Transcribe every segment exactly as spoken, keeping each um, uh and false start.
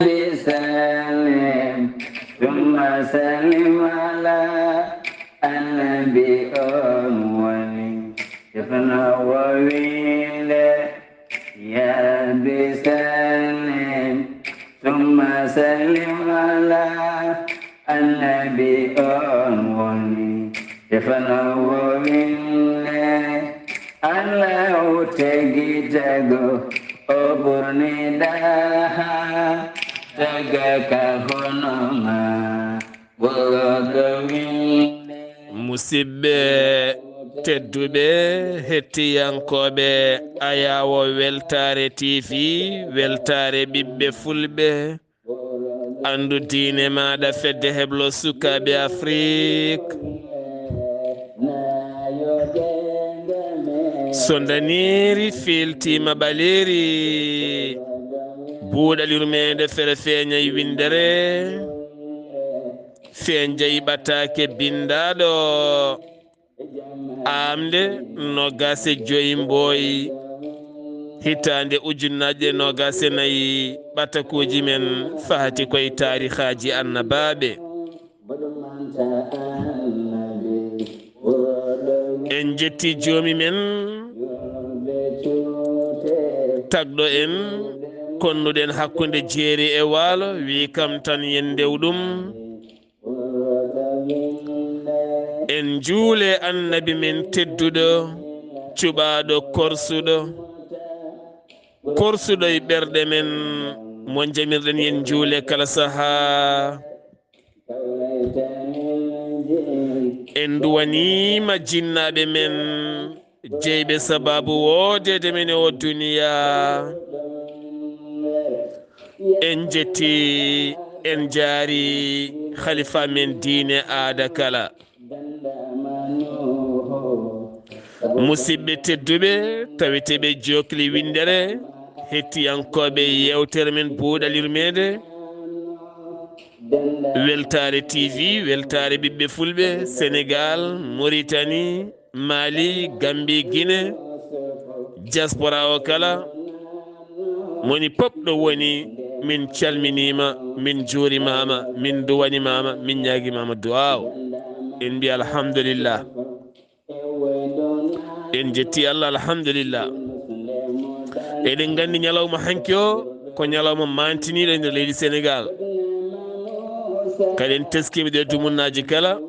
Rabbi sallim, summa sallim ala annabi on woni. Defno wowinde, ya Rabbi sallim, summa sallim ala annabi on woni. Defno wowinde, Allahu tagi tago, o ɓurni daha, taga ka hono ma, ɓurɗo winde. Musidɓe tedduɓe, hettiyankooɓe Ayawo Weltaare T V, Weltaare ɓiɓɓe Fulɓe, anndu diine maaɗa, fedde heblo sukaaɓe Afrik. So ndaniiri fiiltiima ɓaleeri, buuɗal yurmeende fere feeñay winndere, feeñjay ɓataake binndaaɗo. Aamnde noogaas e joy Mbooy, hitaande ujunnaaje noogaas e nayi, ɓatakuuji men fahati koye taarihaaji annabaaɓe. En njetti joomi men, tagɗo en, konnuɗen hakkunde jeeri e waalo, wi kam tan yen ndew ɗum. En njuule annabi men tedduɗo, cuɓaaɗo, korsuɗo, korsuɗo e ɓerɗe men, mo njamirɗen yen njuule kala sahaa. En nduwaniima jinnaaɓe men, jeyɓe sabaabu woodeede men e o duniya. En njetti, en njaari khalifa men diine aada kala. Musidɓe tedduɓe, taweteeɓe jookli winndere, hettiyankooɓe yeewtere men buuɗal yurmeende, Weltaare T V, Weltaare ɓiɓɓe Fulɓe, Senegal, Mauritanie, Mali, Gambie, Guinée, diaspora o kala, moni pop ɗo woni, min calminiima, min njuurimaama, min duwanimaama, min ñaagimaama duwaaw. En mbi alhamdulillah. En njetti Allah, alhamdulillah. Eɗen nganndi ñalawma hanki o ko ñalawma maantiniiɗo e nder leydi Senegal. Kadi en teskiima ɗe dumunnaaji kala,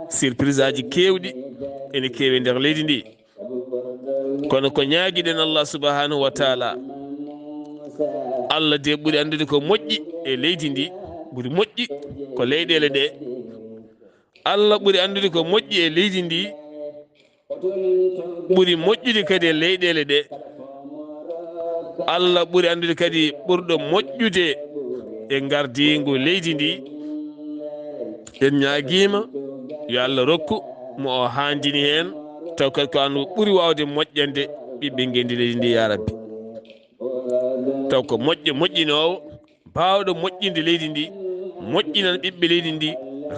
surprise aji keewɗi ene keewi e nder leydi ndi. Kono ko ñaagiɗen Allah subhanahu wa taala, Allah de ɓuri anndude ko moƴƴi e leydi ndi, ɓuri moƴƴi ko leyɗeele ɗe. Allah ɓuri anndude ko moƴƴi e leydi ndi, ɓuri moƴƴude kadi e leyɗeele ɗe. Allah ɓuri anndude kadi ɓurɗo moƴƴude e ngardiingu leydi ndi. En ñaagiima yo Allah rokku mo o haandini heen, taw kadi ko an ɓuri waawde moƴƴande ɓiɓɓe ngenndi leydi ndi, ya Rabbi. Taw ko moƴƴo moƴƴinoowo, baawɗo moƴƴinde leydi ndi, moƴƴinan ɓiɓɓe leydi ndi,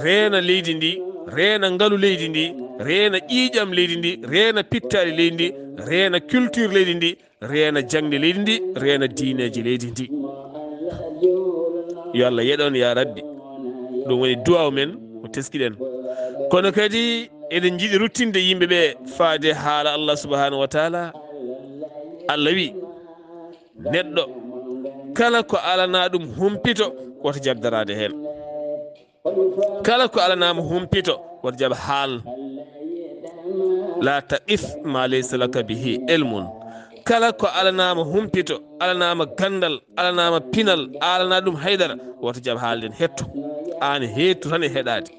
reena leydi ndi, reena ngalu leydi ndi, reena ƴiiƴam leydi ndi, reena pittaali leydi ndi, reena culture leydi ndi, reena jaŋde leydi ndi, reena diineeji leydi ndi. Yo Allah yeɗon, ya Rabbi. Ɗum woni duwaaw men mo teskiɗen. Kono kadi eɗen njiɗi ruttinde yimɓe ɓe faade haala Allah subhanahu wa taala. Allah wi, neɗɗo kala ko alanaa ɗum humpito, woto jaɓ daraade heen. Kala ko alanaama humpito, woto jaɓ haal. La taqif ma laysa laka bihi ilmun. Kala ko alanaama humpito, alanaama ganndal, alanaama pinal, alanaa ɗum haydara, woto jaɓ haalde, hetto. Aan hetto tan e heɗaade.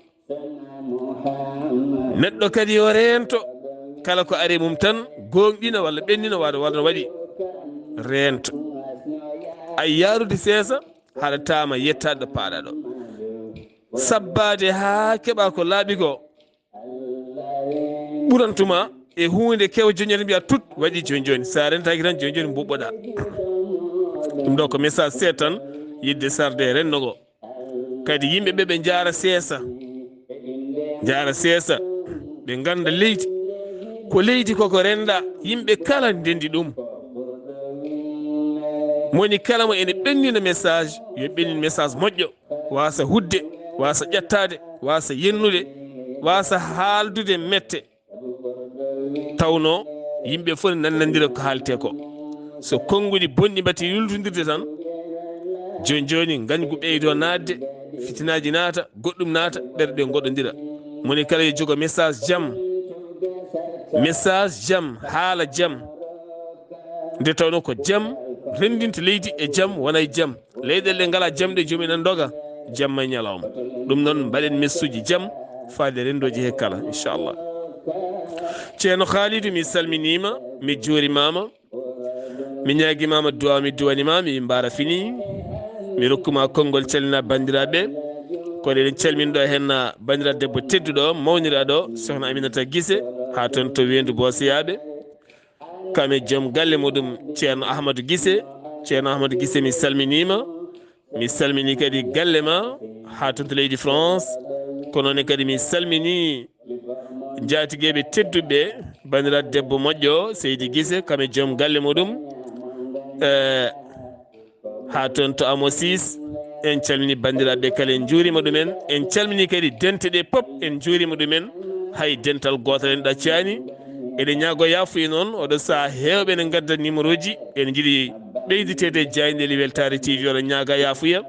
Neɗɗo kadi yo reento, kala ko ari mum tan, gooŋɗina walla ɓennina, walla, walla no waɗi, reento. Ay yaarude seesa, haɗataama yettaade ɗo paaɗa ɗo. Sabbaade haa keɓa ko laaɓi ko, ɓurantuma e huunde kewa joñata mbiya tut, waɗi jooni jooni. Sa rentaaki tan jooni jooni mbuɓɓoɗa. Ɗum ɗo ko message seeɗa tan, yiɗde sarde e renndo ngo. Kadi yimɓe ɓe, ɓe njaara seesa, njaara seesa, ɓe ngannda leydi. Ko leydi ko, ko rennda, yimɓe kala ndenndi ɗum. Moni kala mo ene ɓennina message, yo ɓennin message moƴƴo, wasa hudde, wasa ƴettaade, wasa yennude, wasa haaldude mette. Tawno yimɓe fof ne nannandira ko haaletee ko. So konnguɗi bonɗi mbaɗti yultondirde tan, jooni jooni ngañgu ɓeydo naatde, fitinaaji naata, goɗɗum naata, ɓerɗe ngoɗondira. Moni kala yo jogo message jam, message jam, haala jam. Nde tawno ko jam renndinta leydi e jam wona e jam. Leyɗeele ɗe ngalaa jam ɗe, joomum en ndoga jamma e ñalawma. Ɗum noon, mbaɗen message jam faade renndooji he kala, inchallah. Ceerno Khalidou, mi salminiima, mi juurimaama, mi ñaagimaama duwaa, mi duwaniima, mi mbaara fini. Mi rokkuma konngol, calmina banndiraaɓe. Kono eɗen calmini ɗo heen banndiraaɗo debbo tedduɗo, mawniraaɗo, Sokhna Aminata Gise, haa toon to Weendu Boosiyaaɓe. Kam e joom galle muɗum, Ceerno Ahmadou Gise. Ceerno Ahmadou Gise, mi salminiima. Mi salmini kadi galle ma haa toon to leydi France. Ko noon kadi mi salmini njaatigeeɓe tedduɓe, banndiraaɗo debbo moƴƴo, Seydi Gise, kam e joom galle muɗum. Eh, haa toon to Amo six, en calmini banndiraaɓe kala, en njuuriima ɗumen. En calmini kadi dente ɗe pop, en njuuriima ɗumen. Hay dental gootal en ɗaccaani. Eɗen ñaago yaafuya noon, oɗo sahaa heewɓe ene ngadda numéroji, ene njiɗi ɓeyditeede e jaayndeeli Weltaare T V, oɗo ñaaga yaafuya.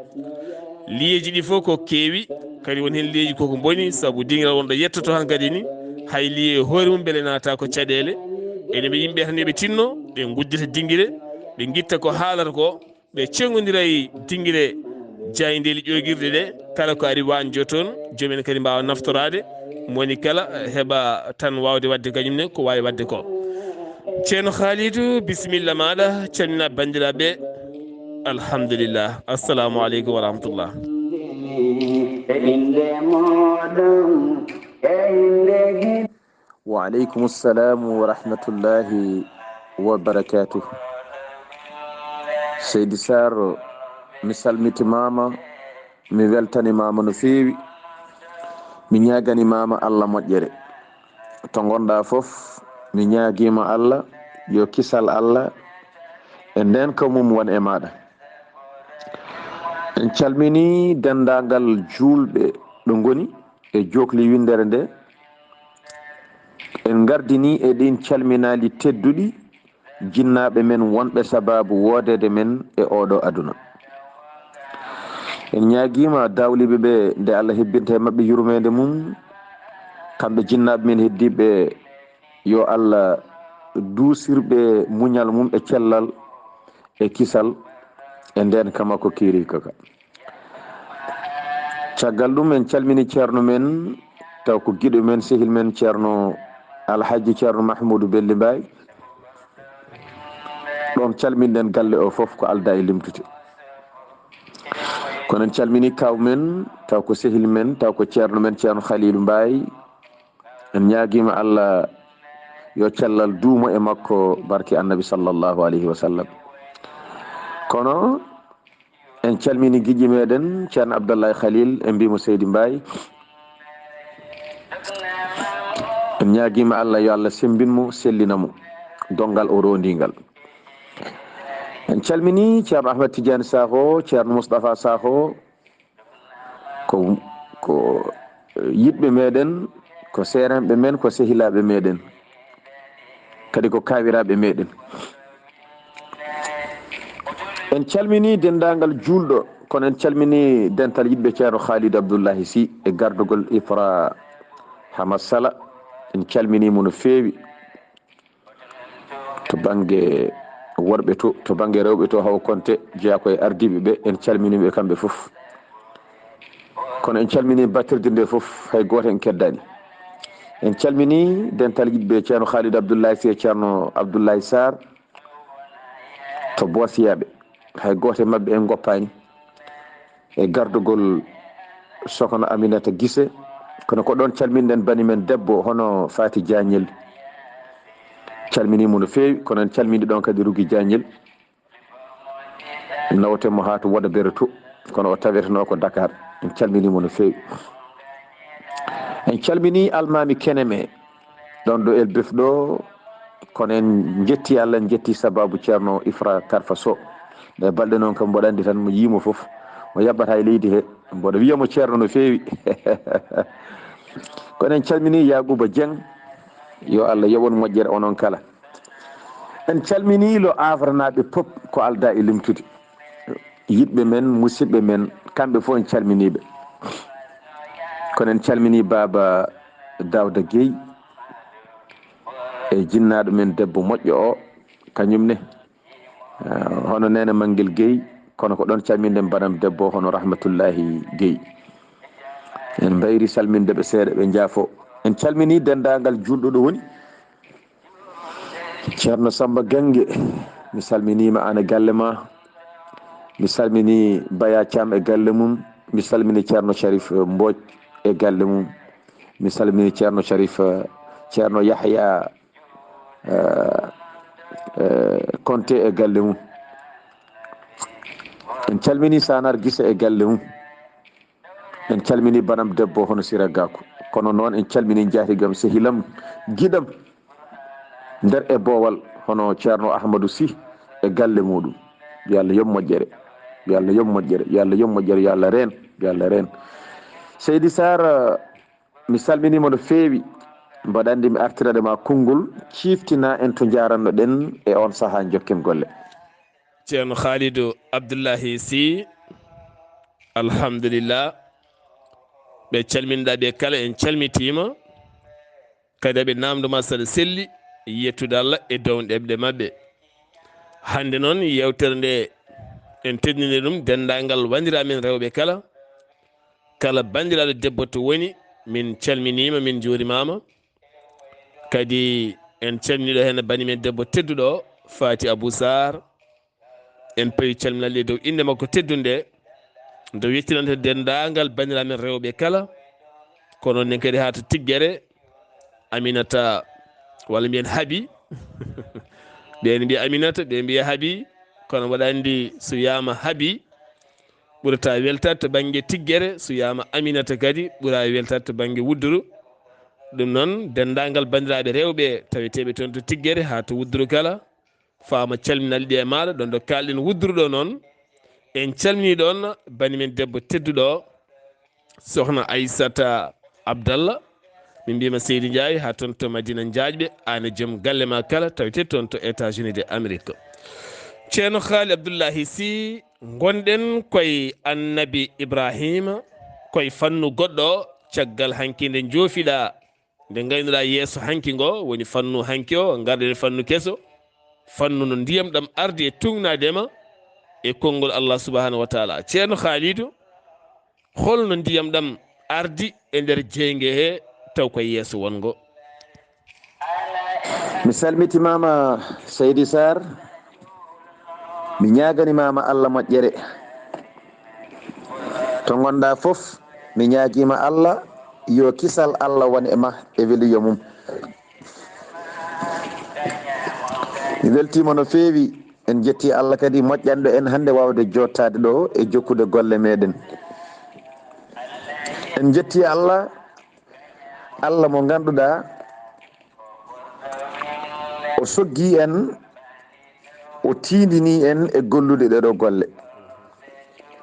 Liyeeji ɗi fof ko keewi, kadi won heen liyeeji koko mboni, sabu dingiral wonɗo yettoto hankadi ni, hay liye e hoore mum mbele naata ko caɗeele. Ene ɓe yimɓe tan yo ɓe tinno, ɓe nguddita dingire, ɓe ngitta ko haalata ko, ɓe ceŋondira e dingire jaayndeeli ƴoogirɗe ɗe, kala ko ari waanjo toon, joom en kadi mbaawa naftoraade, mo woni kala heɓa tan waawde waɗde kañum ne ko waawi waɗde ko. Ceerno Khalidou, bisimilla maaɗa, calmina banndiraaɓe. Alhamdulillah. Assalamu aleykum wa rahmatullah. E innde mooɗon, e innde Wa aleykum salaam wa rahmatullahi wa barakaatuh. Seydi Sarr, mi salmitimaama, mi weltanimaama no feewi. Mi ñaaganimaama Allah moƴƴere. To ngonɗaa fof, mi ñaagiima Allah, yo kisal Allah e ndeenka mum won e maaɗa. En calminii denndaangal juulɓe ɗo ngoni e jookli winndere nde. En ngardinii e ɗiin calminaali tedduɗi jinnaaɓe men wonɓe sabaabu woodeede men e ooɗo aduna. En ñaagiima daawliiɓe ɓe nde Allah hebbinta e maɓɓe yurmeende mum, kamɓe jinnaaɓe men heddiiɓe, yo Allah duusir ɓe muñal mum e cellal e kisal e ndeenka makko kiiriika ka. Caggal ɗum, en calmini ceerno men, taw ko giɗo men, sehil men, ceerno Alhaji Ceerno Mahmoudou Belli Mbaye. Ɗon calminɗen galle o fof ko alda e limtude. Kono en calmini kaw men, taw ko sehil men, taw ko ceerno men, ceerno Khalilou Mbaye. En ñaagiima Allah yo cellal duumo e makko, barke Annabi sallallahu alayhi wa sallam. Kono en calmini giƴƴi meɗen, ceerno Abdallahi Khalil, en mbiimo seydi Mbaye. En ñaagiima Allah yo Allah semmbin mo, sellina mo donngal o roondii ngal. En calmini ceerno Ahmed Tidiane Sakho, ceerno Moustapha Sakho, ko, ko yiɗɓe meɗen, ko seerenɓe men, ko sehilaaɓe meɗen, kadi ko kaawiraaɓe meɗen. En calmini denndaangal juulɗo, kono en calmini dental yiɗɓe ceerno Khalid Abdoullahi Sy e gardugol Ifra Hamasala. En calmini mo no feewi. To bannge worɓe to, to bannge rewɓe to, Hawa Konte jeyaa ko e ardiiɓe ɓe, en calminii ɓe kamɓe fof. Kono en calminii battirde nde fof, hay gooto en keddaani. En calminii dental yiɗɓe ceerno Khalid Abdoullahi Sy e ceerno Abdoullahi Sarr to Boosiyaaɓe. Hay gooto e maɓɓe en ngoppaani. E gardugol Sokhna Aminata Gise, kono ko ɗon calminɗen bani men debbo hono Fati Diagnel. Calminii mo no feewi, kono en calmini ɗon kadi Rugi Diagnel. Nawten mo haa to Woda Bere to, kono o taweteno ko Dakar. En calminii mo no feewi. En calminii Almaami Keneme, ɗon ɗo Elbeuf ɗo, kono en njetti Allah, en njetti sabaabu ceerno Ifra Karfa Sow. Nde balɗe noon kam, mboɗo anndi tan mo yiimo fof, mo yaɓɓata e leydi he, mboɗo wiya mo ceerno no feewi. Kono en calmini Yakuba Dieng, yo Allah yoɓon moƴƴere onon kala. En calmini lo Havrenaaɓe pop ko alda e limtude. Yiɗɓe men, musidɓe men, kamɓe fof en calminiiɓe. Kono en calmini Baaba Daouda Guèye e jinnaaɗo men debbo moƴƴo o, kañum ne. Eh, hono Neene Manngel Guèye, kono ko ɗoon calminɗen banam debbo hono Rahmatullahi Guèye. En mbayri salminde ɓe seeɗa, ɓe njaafo. En calmini denndaangal juulɗo ɗo woni. Ceerno Samba Gannge, mi salminiima aan e galle ma. Mi salmini Baya Thiam e galle mum. Mi salmini Ceerno Sharif, eh, Mbodj e galle mum. Mi salmini Ceerno Sharif, eh, Ceerno Yahya, eh, eh, Konte e galle mum. En calmini Sanar Gise e galle mum. En calmini banam debbo hono Sira Gakou. Kono noon en calmini njaatigam, sehil am, giɗo am nder e boowal hono Ceerno Ahmadou Sy e galle muɗum. Yo Allah yoɓ moƴƴere. Yo Allah yoɓ moƴƴere. Yo Allah yoɓ moƴƴere. Yo Allah reen. Yo Allah reen. Seydi Sarr, mi salminiima no feewi. Mboɗo anndi mi artiraade ma konngol, ciiftina en to njaaranno-ɗen e oon sahaa njokken golle. Ceerno Khalidou Abdoulahi Sy, alhamdulillah. Ɓe calminɗa ɓe kala, en calmitiima. Kadi aɓe naamndo ma saɗa selli, yettude Allah e dow ɗemɗe maɓɓe. Hannde noon, yeewtere nde en teddinii ɗum denndaangal wanndiraaɓe men rewɓe kala. Kala banndiraaɗo debbo to woni, min calminiima, min njuurimaama. Kadi en calminii ɗo heen bani men debbo tedduɗo, Faty Abou Sarr. En pawi calminal e dow innde makko teddunde, nde wettinanta denndaangal banndiraaɓe men rewɓe kala. Kono noon kadi haa to Tiggere, Aminata, walla mbiyen Habi. Ɓe ne mbiya Aminata, ɓe mbiya Habi. Kono mboɗo anndi so wiyaama Habi, ɓurata weltaade to bannge Tiggere. So wiyaama Aminata kadi, ɓura weltaade to bannge Wudduru. Ɗum noon, denndaangal banndiraaɓe rewɓe taweteeɓe toon to Tiggere haa to Wudduru kala, faama calminal ɗi e maaɗa, ɗoon ɗo kaalɗen Wudduru ɗo noon. En calminii ɗoon bani men debbo tedduɗo, Sohna Aissata Abdallah. Min mbiyii ma Seydi Ndiaye, haa toon to Madina Njaajɓe, aan e joom galle ma kala, tawetee toon to États-Unis de Amérique. Ceerno Khaly Abdoulahi Sy, ngonɗen koye Annabi Ibrahima, koye fannu goɗɗo, caggal hanki nde njoofiɗaa, nde ngaynuɗaa yeeso hanki ngo, woni fannu hanki o, ngarɗen e fannu keso, fannu no ndiyam ɗam ardi e tuugnaade ma e konngol Allah subhanahu wa taala. Ceerno Khalidou, holno ndiyam ɗam ardi e nder jeynge he, taw ko yeeso wonngo? Mi salmitimaama, Seydi Sarr. Mi ñaaganimaama Allah moƴƴere. To ngonɗaa fof, mi ñaagiima Allah, yo kisal Allah won e ma e weliyo mum. Mi weltiima no feewi. En njetti Allah kadi moƴƴanɗo en hannde waawde jooɗtaade ɗo e jokkude golle meɗen. En njetti Allah, Allah mo ngannduɗaa o soggi en, o tiindini en e gollude ɗeɗo golle.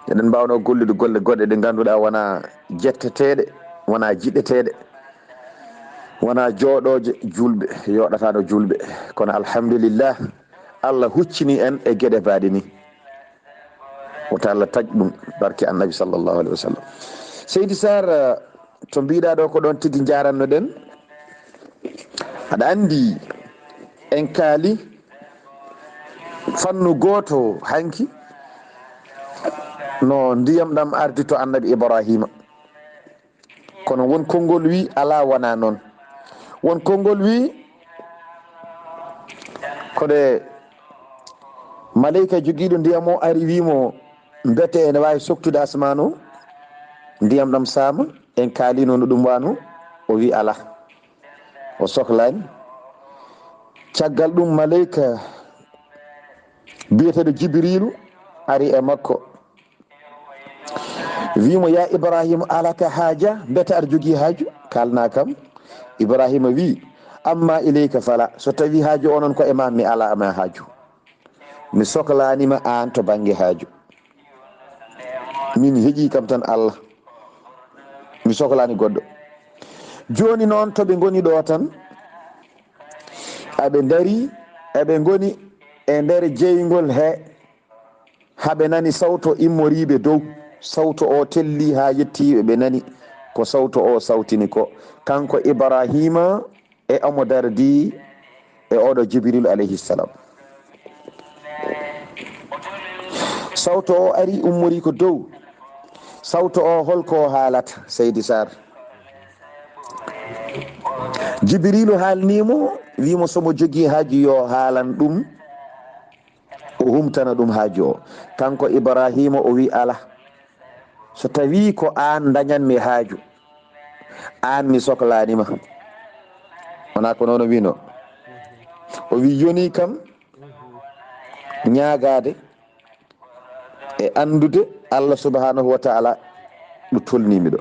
Eɗen mbaawno gollude golle goɗɗe ɗe ngannduɗaa wonaa jetteteeɗe, wonaa jiɗeteeɗe, wonaa jooɗooje juulɓe, yooɗataano juulɓe. Kono alhamdulillah, Allah huccini en e geɗe baaɗe ni. Wota Allah taƴ ɗum, barke Annabi sallallahu alaihi wasallam. Seydi Sarr, to mbiɗa ɗo ko ɗon tigi njarannoɗen. Aɗa anndi en kaali fannu gooto hanki no ndiyam ɗam ardi to Annabi Ibrahima. Kono won konngol wi alaa, wonaa noon. Won konngol wi ko nde maleyka jogiiɗo ndiyam o ari wi mo mbete ene waawi soktude asmaan o, ndiyam ɗam saama, en kaalino no ɗum wano, o wi alaa, o soklaani. Caggal ɗum maleyka biyeteeɗo Jibriilu ari e makko. Wi mo, "Ya Ibrahima, alaka haaja? Mbete aɗa jogii haaju? Kaalna kam." Ibrahima wi, "Amma ilayka fala. So tawi haaju o noon ko e ma, mi alaa ma haaju." Mi soklaani ma aan to bannge haaju. Min heƴii kam tan Allah. Mi soklaani goɗɗo. Jooni noon to ɓe ngoni ɗo tan, aɓe ndarii, aɓe ngoni e nder jeyngol he, haɓe nani sawto immoriiɓe dow. Sawto o tellii haa yettii ɓe, ɓe nani ko sawto o sawtini ko. Kanko Ibraahiima e omo dardi e oɗo Jibril alayhi salam. Sawto o ari, ummori ko dow. Sawto o, holko o haalata, Seydi Sarr? Jibrilu haalni mo, wi mo so mo jogii haaju yo haalan ɗum, o humtana ɗum haaju o. Kanko Ibraahiima o wi, "Alaa, so tawii ko aan ndañanmi haaju, aan mi soklaani ma." Wonaa ko noon o wiino. O wi, "Yoni kam ñaagaade e anndude Allah subhanahu wa ta'ala ɗo tolnii mi ɗo."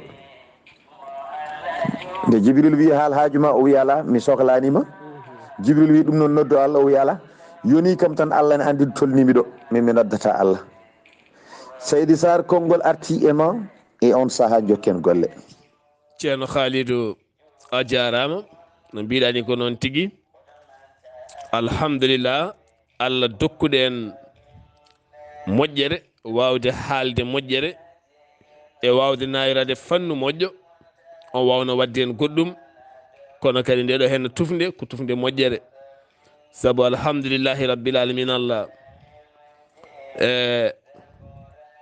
Nde Jibril wi, "Haal haaju ma," o wi, "Alaa, mi soklaani ma." Jibril wi, "Ɗum noon noddu Allah," o wi, "Alaa, yoni kam tan Allah ne anndi ɗo tolnii mi ɗo, min mi noddata Allah." Seydi Sarr, konngol arti e ma e on saha, jokken golle. Ceerno Khalidou, a jaaraama. No mbiɗaa ni ko noon tigi. Alhamdulillah, Allah dokkuɗo en moƴƴere, waawde haalde moƴƴere, e waawde naayiraade fannu moƴƴo. On waawno waɗde heen goɗɗum, kono kadi nde ɗo heen tufnde, ko tufnde moƴƴere. Sabu alhamdulillahi rabbil alamin, Allah, e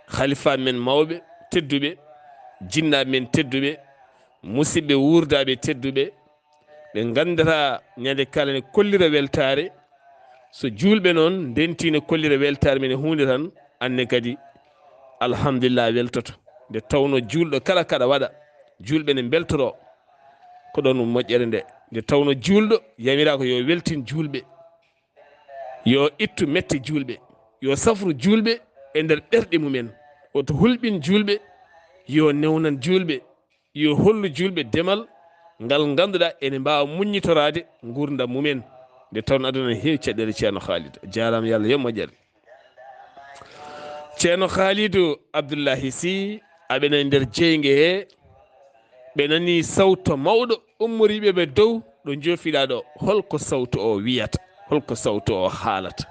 khalifa men mawɓe tedduɓe, jinnaaɓe men tedduɓe, musidɓe wuurdaaɓe tedduɓe, ɓe nganndata ñande kala ne kollira weltaare. So juulɓe noon ndenti ne kollira weltaare men e huunde tan, anne kadi alhamdulillah weltoto. Nde tawno juulɗo kala kaɗa waɗa, juulɓe ne mbeltoro. Ko ɗoon moƴƴere nde. Nde tawno juulɗo yamiraa ko yo weltin juulɓe, yo ittu mette juulɓe, yo safru juulɓe e nder ɓerɗe mumen, woto hulɓin juulɓe, yo newnan juulɓe, yo hollu juulɓe demal ngal ngannduɗaa ene mbaawa muññitoraade nguurndam mumen. Nde tawno aduna ne heewi caɗeele, Ceerno Khalid. Jaaraama, Yalla yoɓ moƴƴere. Ceerno Khalidou Abdoullahi Sy, aɓe nani nder jeynge he, ɓe nani sawto mawɗo ummoriiɓe ɓe dow, ɗo njoofiɗaa ɗo. Holko sawto o wiyata? Holko sawto o haalata?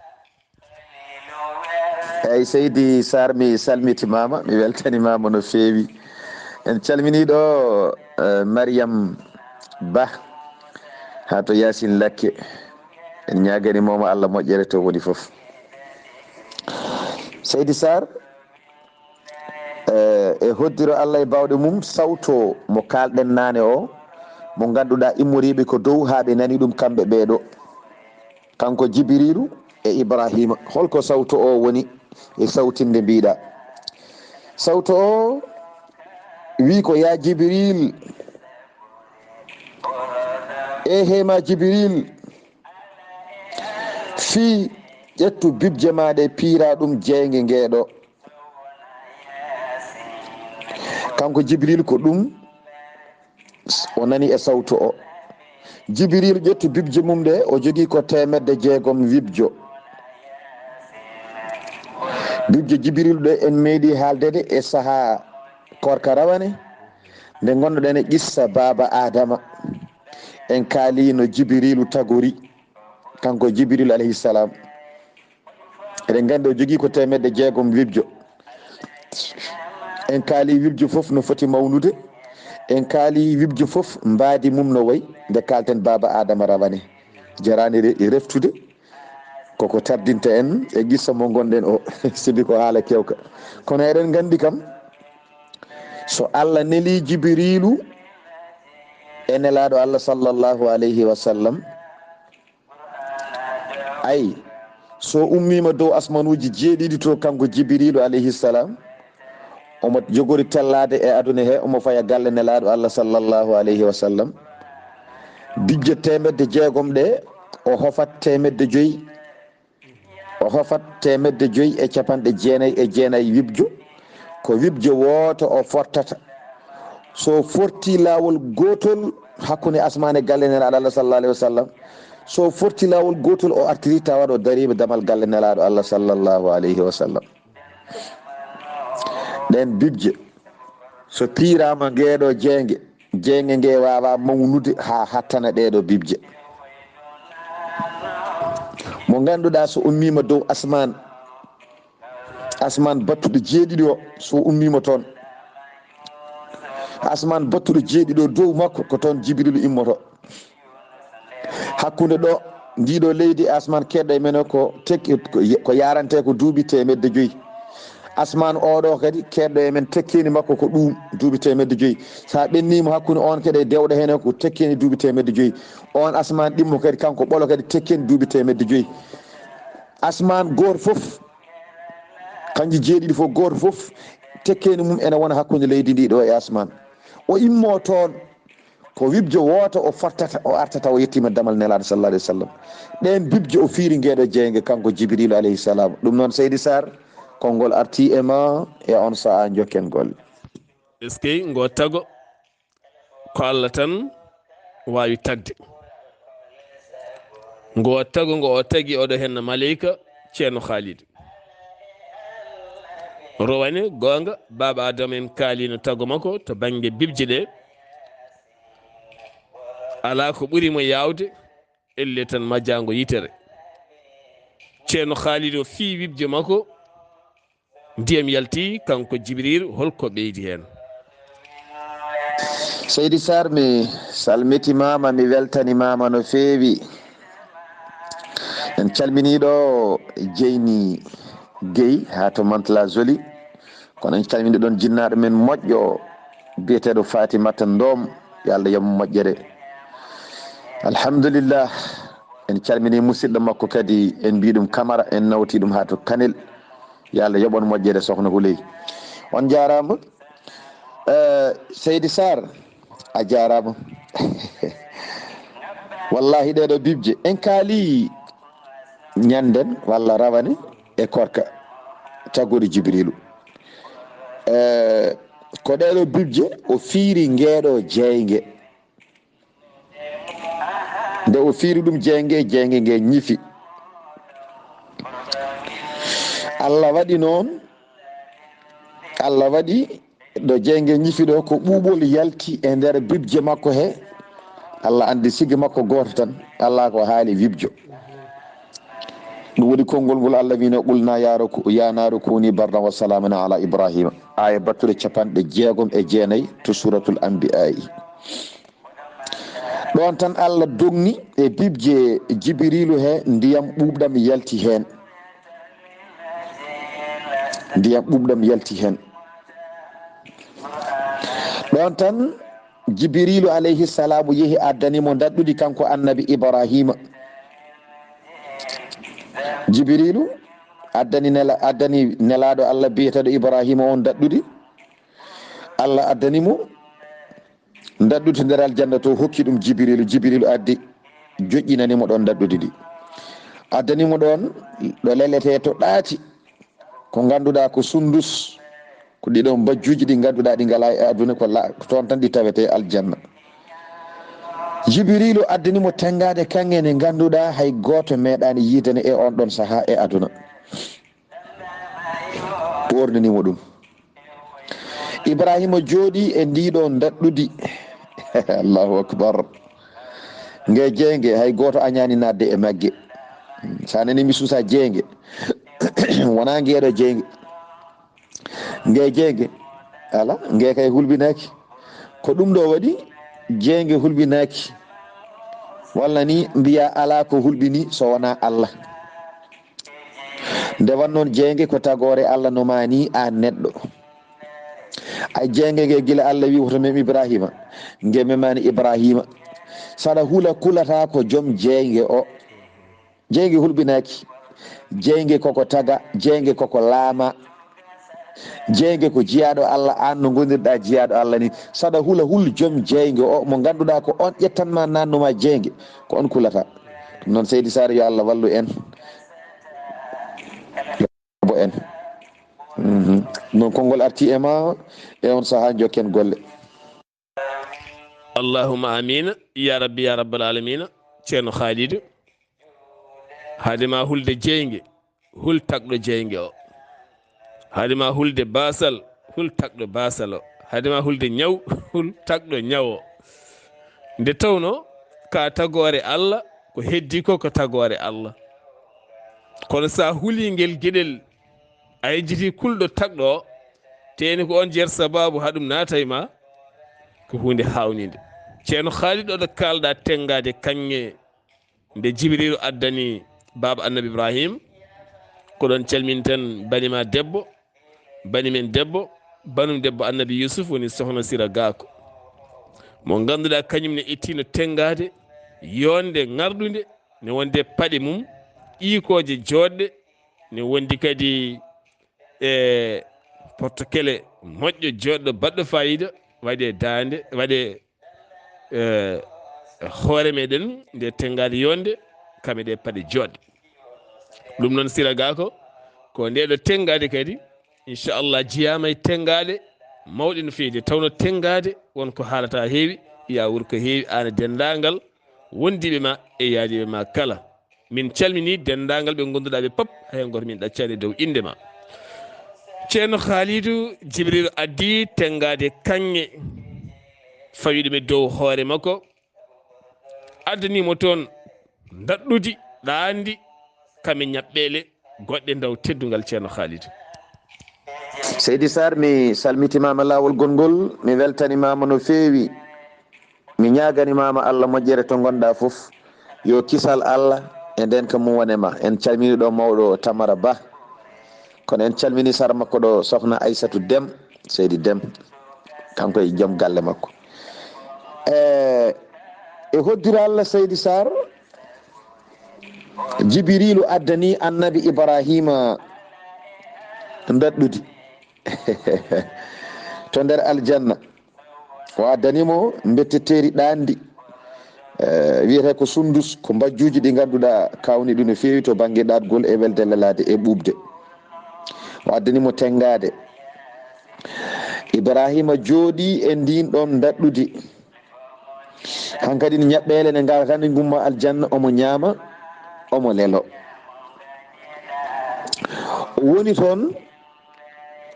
Eyi, Seydi Sarr, mi salmitimaama, mi weltanimaama no feewi. En calminii ɗo, eh, Mariam Ba, haa to Yaasin Lakke. En ñaaganii mo Allah moƴƴere to woni fof. Seydi Sarr, eh, e hoddiro Allah e baawɗe mum, sawto mo kaalɗen naane o, mo ngannduɗaa immoriiɓe ko dow haa ɓe nani ɗum kamɓe ɓee ɗo. Kanko Jibriilu e Ibraahiima. Holko sawto o woni e sawtinde mbiɗa? Sawto o wi ko, "Ya Jibril, e he ma Jibril, fii ƴettu bibje ma ɗe, piira ɗum jeynge nge ɗo." Kanko Jibril ko ɗum o nani e sawtu o. Jibril ƴettu bibje mum ɗe, o jogii ko teemedde jeegom wibjo. Bibje Jibril ɗe en meeɗi haalde ɗe e sahaa koorka rawane, nde ngonnoɗen e qissa baaba Adama. En kaali no Jibrilu tagori, kanko Jibril alayhi salam. Eɗen nganndi o jogii ko teemedde jeegom wibjo. En kaali wibjo fof no foti mawnude. En kaali wibjo fof mbaadi mum no wayi, nde kaalten baaba Adama rawane. Jaraani re-, reftude. Koko tardinta en e qissa mo ngonɗen o, sibi ko haala kewka. Kono eɗen nganndi kam, so Allah neli Jibrilu e nelaaɗo Allah sallallahu alayhi wa sallam, ay, so ummiima dow asmanuuji jeeɗiɗi to, kanko Jibrilu alayhi salam, omo jogori tellaade e aduna he, omo faya galle nelaaɗo Allah sallallahu alayhi wa sallam. Bibje teemedde jeegom ɗe, o hofat teemedde joyi. O hofat teemedde joyi e capanɗe jeenayi e jeenayi wibjo. Ko wibjo wooto o fortata. So forti laawol gootol hakkunde asmaane galle nelaaɗo Allah sallallahu alayhi wa sallam, So forti laawol gootol, o artiri tawa ɗo dariiɓe damal galle Nelaaɗo Allah sallallahu alayhi wa sallam. Ɗeen bibje, so piiraama ngeeɗo jeynge, jeynge nge waawaa mawnude haa hattana ɗeeɗo bibje. Mo ngannduɗaa so ummiima dow asmaan, asmaan battuɗo jeeɗiɗi o, so ummiima toon, asmaan battuɗo jeeɗiɗo dow makko, ko toon Jibriilu immoto. Hakkunde ɗo, ndiɗo leydi, asmaan keedɗo e men o ko tek-, ko ye-, ko yarante ko duuɓi teemedde joyi. Asmaan oɗo kadi, keedɗo e men, tekkeni makko ko ɗuum, duuɓi teemedde joyi. So a ɓenniima hakkunde on kadi e dewɗo heen o, ko tekkeni duuɓi teemedde joyi. On asmaan ɗimmo kadi, kanko ɓolo kadi, tekkeni duuɓi teemedde joyi. Asmaan gooto fof, kanji jeeɗiɗi fof, gooto fof, tekkeni mum ene wona hakkunde leydi ndi ɗo e asmaan. O immo toon, ko wibjo wooto o fottata, o artata, o yettiima damal Nelaaɗo sallallahu alayhi wa sallam. Ɗeen bibje o fiiri ngeeɗo jeynge, kanko Jibriilu alayhi salam. Ɗum noon, Seydi Sarr, konngol arti e ma e on sahaa, njokken golle. Eskey, ngo tago, ko Allah tan waawi tagde. Ngo tago, ngo o tagi, oɗo henna maleyka, Ceerno Khalid. Rowane, goonga, Baaba Adama en kaalino tago makko to bannge bibje ɗe. Alaa ko ɓuri mo yaawde, elle tan majjaango yitere. Ceerno Khalid o fii wibje makko, ndiyam yalti, kanko Jibril, holko ɓeydi heen? Seydi Sarr, mi salmitimaama, mi weltanimaama no feewi. En calminii ɗo Jeyni Guèye haa to Mantes-la-Jolie. Kono en calminii ɗoon jinnaaɗo men moƴƴo biyeteeɗo Fatimata Ndom, yo Allah yoɓ mo moƴƴere. Alhamdulillah, en calminii musidɗo makko kadi, en mbii ɗum Camara, en nawtii ɗum haa to Kanel. Yo Allah yoɓ on moƴƴere, Sokhna Houleye. On njaaraama. Eh, Seydi Sarr, a jaaraama. Wallahi, ɗeeɗo bibje, en kaali ñannden walla rawane e korka taguɗo Jibriilu. Eh, ko ɗeeɗo bibje o fiiri ngeeɗo jeynge. Nde o fiiri ɗum jeynge, jeynge nge ñifi. Allah waɗi noon, Allah waɗi ɗo jeynge ñifi ɗo, ko ɓuuɓol yalti e nder bibje makko he. Allah anndi sigi makko gooto tan, Allah ko haali wibjo. Ɗum woni konngol ngol Allah wino, "Qulna ya ruku-, ya naru kuni bardan wa salaman ala Ibrahima." Aaya battuɗe capanɗe jeegom e jeenayi to Suratul Anbiya'i. Ɗoon tan Allah dogni e bibje Jibriilu he, ndiyam ɓuuɓɗam yalti heen. Ndiyam ɓuuɓɗam yalti heen. Ɗoon tan Jibriilu alayhi salaamu yehi addani mo ndaɗɗudi kanko Annabi Ibrahima. Jibriilu addani nela-, addani Nelaaɗo Allah biyeteeɗo Ibrahima on ndaɗɗudi. Allah addani mo ndaɗɗudi to nder aljanna to, hokki ɗum Jibriilu. Jibriilu addi, joƴƴinani mo ɗoon ndaɗɗudi ndi. Addani mo ɗoon ɗo lelete to ɗaati, ko ngannduɗaa ko sundus, ko ɗiɗo mbajjuuji ɗi ngannduɗaa ɗi ngalaa e aduna, ko la-, ko toon tan ɗi tawetee aljanna. Jibriilu addani mo tenngaade kaŋŋe ne ngannduɗaa hay gooto meeɗaani yiidane e on ɗoon sahaa e aduna. Ɓoornani mo ɗum. Ibrahima jooɗi e ndiɗo ndaɗɗudi. Allahu akbar. Nge jeynge, hay gooto añaani naatde e magge. So a nanii mi suusa jeynge, wonaa ngeeɗo jeynge. Nge jeynge, ala, nge kay hulɓinaaki. Ko ɗum ɗo waɗi jeynge hulɓinaaki. Walla ni mbiya alaa ko hulɓini so wonaa Allah. Nde wannoon jeynge ko tagoore Allah no maani aan neɗɗo. Ay jeynge nge gila Allah wi woto mem Ibrahima, nge memaani Ibrahima. Saɗa hula kulata ko joom jeynge o. Jeynge hulɓinaaki. Jeynge koko taga, jeynge koko laama. Jeynge ko jiyaaɗo Allah, aan no ngondirɗaa jiyaaɗo Allah ni. Saɗa hula hul joom jeynge o, mo ngannduɗaa ko on ƴettanma naatnuma jeynge, ko on kulata. Ɗum noon Seydi Saar, yo Allah wallu en. Bo en. Mhm. Noon konngol arti e ma e on sahaa, jokken golle. Allahumma amina, ya rabbi, ya rabbal alamina. Ceerno Khalidou, Hade ma hulde jeynge, hul tagɗo jeynge o. Hade ma hulde baasal, hul tagɗo baasal o. Hade ma hulde ñaw, hul tagɗo ñaw o. Nde tawno ka tagoore Allah, ko heddi ko, ko tagoore Allah. Kono sa huli ngel geɗel, a yejjiti kulɗo tagɗo o, teni ko on jeer sababu haɗum naata e ma, ko hunde hawnide. Ceerno Khalid, oɗo kalɗa tengade kaŋŋe nde Jibrilu addani baaba Annabi Ibrahim, ko ɗon calminten bani ma debbo, bani men debbo, banum debbo Annabi Yusuf woni Sohna Sira Gako. Mo ngannduɗaa kañum ne ittino tengade, yonde ŋarɗunde, ne wonde paɗe mum, ɗiikooje joɗɗe, ne wondi kadi e portokele moƴƴo, joɗɗo, baɗɗo fayida, waɗe daande, waɗe, eh, hoore meɗen nde tengade yonde, kame ɗe paɗe joɗɗe. Ɗum noon Sira Gako, ko nde ɗo tengade kadi, inchallah, jiyama e tengade mawɗe no fewi, nde tawno tengade won ko haalata heewi, ya wuro ko heewi, an e denndaangal wondiiɓe ma e yaadiiɓe ma kala. Min calmini denndaangal ɓe ngonnduɗaa ɓe pop, hay gooto min ɗaccaani dow innde ma. Ceerno Khalidou Jibril addi tenngaade kaŋŋe, fawi ɗum e dow hoore makko, addani mo toon ndaɗɗudi ɗaandi, kame ñaɓɓeele goɗɗe ndaw teddungal Ceerno Khalidou. Seydi Sarr, mi salmitimaama laawol gonngol, mi weltanimaama no feewi. Mi ñaaganimaama Allah moƴƴere to ngonɗaa fof. Yo kisal Allah e ndeenka mum wone ma. En calmini ɗo mawɗo Tamara Ba. Kono en calmini sara makko ɗo Sohna Aysatu Dem, Seydi Dem. Kanko e joom galle makko. E, e hoddira Allah Seydi Sarr, Jibiriilu addani Annabi Ibraahiima ndaɗɗudi to nder aljanna. O addani mo mbetteteeri ɗaandi, eh, wiyetee ko sundus, ko mbajjuuji ɗi ngannduɗaa kawni ɗum no feewi to bannge ɗaatgol e welde lelaade e ɓuuɓde. O addani mo tenngaade. Ibraahiima jooɗii e ndiin ɗoon ndaɗɗudi. Hankadi ne ñaɓɓeele ne ngara tan e ngumma aljanna, omo ñaama, omo lelo. O woni toon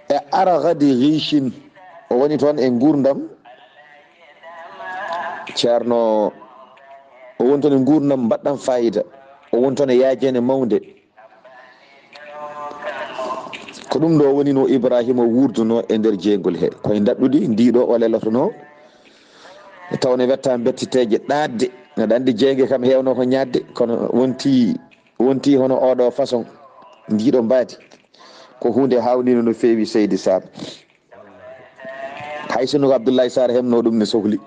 e aragadi riichin, o woni toon e nguurndam ceerno, o woni toon e nguurndam mbaɗɗam fayida, o woni toon e yaajeende mawnde. Ko ɗum ɗo woni no Ibraahiima wuurduno e nder jeygol he, koye ndaɗɗudi ndiɗo o lelotono, taw ne wetta mbettiteeje ɗaatde. Neɗɗo anndi jeynge kam heewno ko ñaatde, kono wonti, wonti hono oɗo façon, ndiɗo mbaadi. Ko huunde haawnino no feewi, Seydi Sarr. Hay sinno ko Abdoulaye Sarr hemno ɗum ne sohli.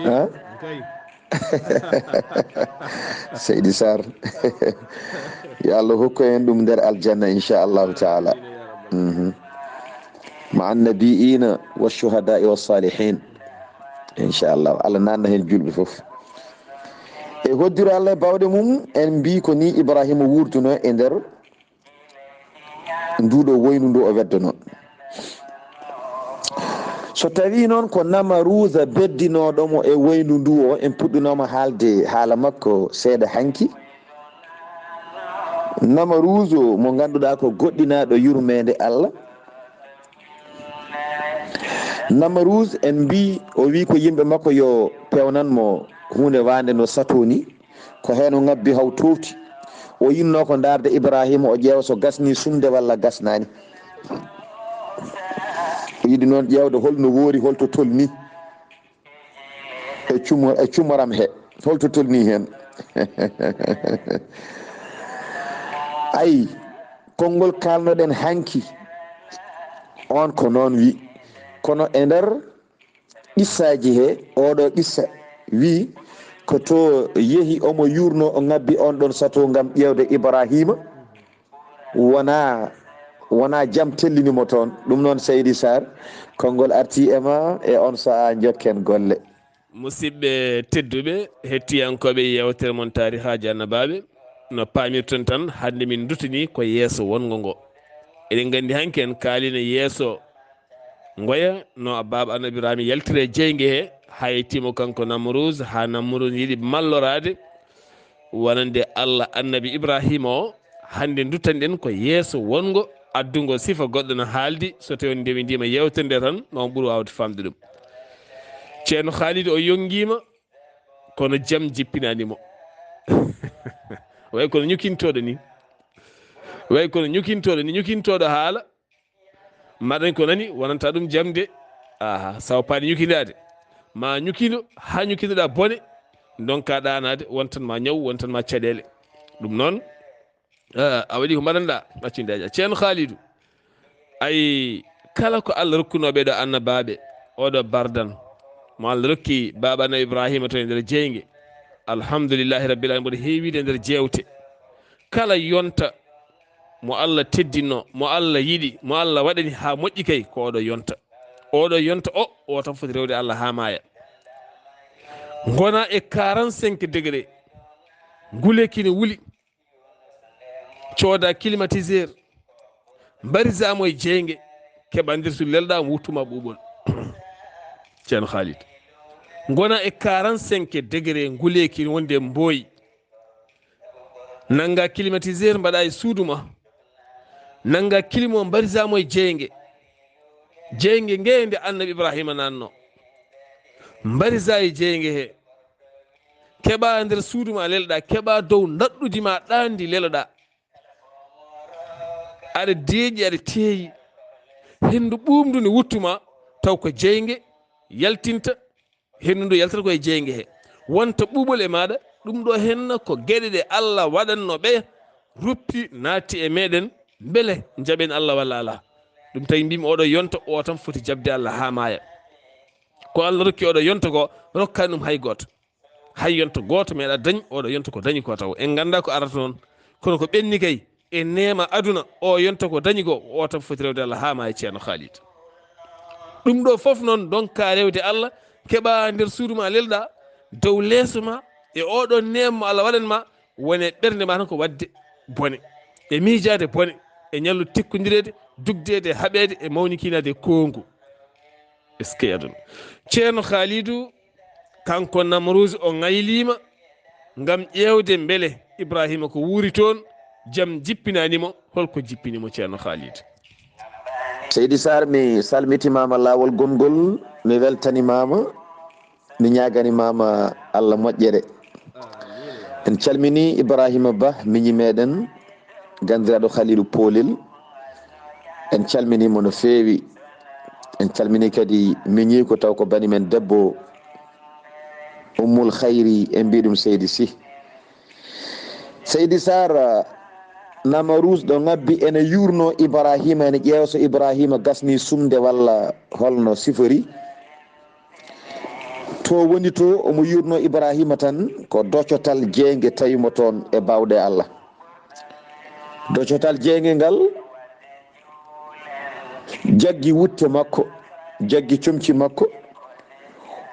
Ha? Seydi Sarr. Yo Allah hokku en ɗum nder aljanna, inchallahu taala. Mhm. Ma annabiina wa shuhadai wa salihin. Inchallah. Allah nanna hen julɓe fof. E hoddiro Allah e bawɗe mum, en mbi ko ni Ibrahima wurduno e nder nduɗo woynu ndu o weddono. So tawi noon ko Namaruuza beddinooɗo mo e woynu ndu o, en puɗɗinooma haalde haala makko seeɗa hanki. Namaruuzu mo ngannduɗaa ko goɗɗinaaɗo yurmeende Allah. Namaruuz en mbi, o wi ko yimɓe makko yo pewnan mo huunde waande no sato ni. Ko heen o ŋabbi haw toowti. O yinnoo ko ndaarde Ibraahiima, o ƴeewa so gasnii sumde walla gasnaani. O yiɗi noon ƴeewde hol no woori, hol to tolnii e cumo-, e cumoram he, hol to tolnii heen. Ayi, konngol kaalnoɗen hanki, oon ko noon wi. Kono e nder qissaaji he, oɗo qissa wi ko to yehi omo yurno, o ŋabbi on ɗon sato ngam ƴeewde Ibraahiima. Wona, wona jam tellini mo toon. Ɗum noon, Seydi Sarr, konngol arti e ma e on sa'a, njokken golle. Musidɓe tedduɓe, hettiyankooɓe yeewtere mon Taarihaaji Annabaaɓe, no paamirton tan, hannde min ndutini ko yeeso wonngo ngo. Eɗen nganndi hanki en kaalino yeeso ngoya no Baaba Annabi Ibraahiima yaltiri e jeynge he, haa yettiima kanko Namruuz, haa Namruuz yiɗi malloraade wonande Allah annabi Ibrahima o, hannde duttanɗen ko yeeso wongo addungo sifa goɗɗo no haaldi, so tawi on ndewindiima yeewtere nde tan, ma on ɓur waawde faamde ɗum. Ceerno Khalid o yongiima, kono jam jippinaani mo. Way kono ñukintooɗo ni. Way kono ñukintooɗo ni, ñukintooɗo haala. Maɗan ko nani, wonanta ɗum jam de. Aha, sawo paani ñukindaade. Ma ñukino, haa ñukinoɗa bone, ndonka ɗaanaade, wontan ma ñaw, wontan ma caɗeele. Ɗum noon, ah, a waɗi ko mbaɗanɗa, accinde aja. Ceerno Khalidou, ay, kala ko Allah rokkunoo ɓee ɗo annabaaɓe, oɗo bardan, mo Allah rokki baaba annabi Ibrahima to e nder jeynge. Alhamdulillahi rabbil alamin, mboɗo heewiide e nder jeewte. Kala yonta mo Allah teddinno, mo Allah yiɗi, mo Allah waɗani haa moƴƴi kay, ko oɗo yonta. Oɗo yonta o, o tan foti rewde Allah haa maaya. Ngona e quarante-cinq degré, nguleyki ne wuli, cooda climatiseur, mbarisamo e jeynge, keɓa nder suudu lelɗa, wuttuma ɓuuɓol. Ceerno Khalid. Ngona e quarante-cinq degré, nguleyki wonde mbooyi. Nannga climatiseur mbaɗa e suudu ma. Nannga clim o mbarisamo e jeynge. Jeynge nge nde annabi Ibrahima nanno. Mbarisa e jeynge he. Keɓa nder suudu ma lelɗa, keɓa dow ndaɗɗudi ma ɗaandi leloɗa. Aɗa deeƴi, aɗa teeyi. Henndu ɓuuɓndu ne wuttuma, taw ko jeynge yaltinta. Henndu ndu yaltata ko e jeynge he. Wonta ɓuuɓol e maaɗa, ɗum ɗo henna ko geɗe ɗe Allah waɗanno ɓe ruppi naatti e meɗen, mbele njaɓen Allah walla alaa. Ɗum tawi mbimi oɗo yonta o tan foti jaɓde Allah haa maaya. Ko Allah rokki oɗo yonta ko, rokkani ɗum hay gooto. Hay yonta gooto meeɗa dañ oɗo yonta ko dañi ko taw. En ngannda ko arata noon. Kono ko ɓenni kay, e neema aduna, o yonta ko dañi ko, o tan foti rewde Allah haa maaya, Ceerno Khalid. Ɗum ɗo fof noon, ndonka rewde Allah, keɓa nder suudu ma lelɗa, dow leeso ma, e oɗo neema mo Allah waɗan ma, wone ɓernde ma tan ko waɗde bone, e miijaade bone, e ñallu tekkondireede, dugdeede, haɓeede, e mawnikinaade e koongu. Est-ce que aduna? Ceerno Khalidou, kanko Namruus o ŋayliima ngam ƴeewde mbele Ibrahima ko wuuri toon, jam jippinaani mo, holko jippini mo, Ceerno Khalid? Seydi Sarr, mi salmitimaama laawol gonngol, mi weltanimaama, mi ñaaganimaama Allah moƴƴere. En calmini Ibrahima Ba, miñi meɗen, ganndiraaɗo Khalilou Polel. En calmini mo no feewi. En calmini kadi miñiiko taw ko bani men debbo Ummul Khayri, en mbi ɗum Seydi Sy. Seydi Sarr, Namruus ɗo ngabbi ene yuurno Ibrahima, ene ƴeewa so Ibrahima gasni sumde walla holno sifori. To woni to, omo yuurno Ibrahima tan, ko docotal jeynge tawi mo toon e baawɗe Allah. Docotal jeynge ngal jaggi wutte makko, jaggi comci makko,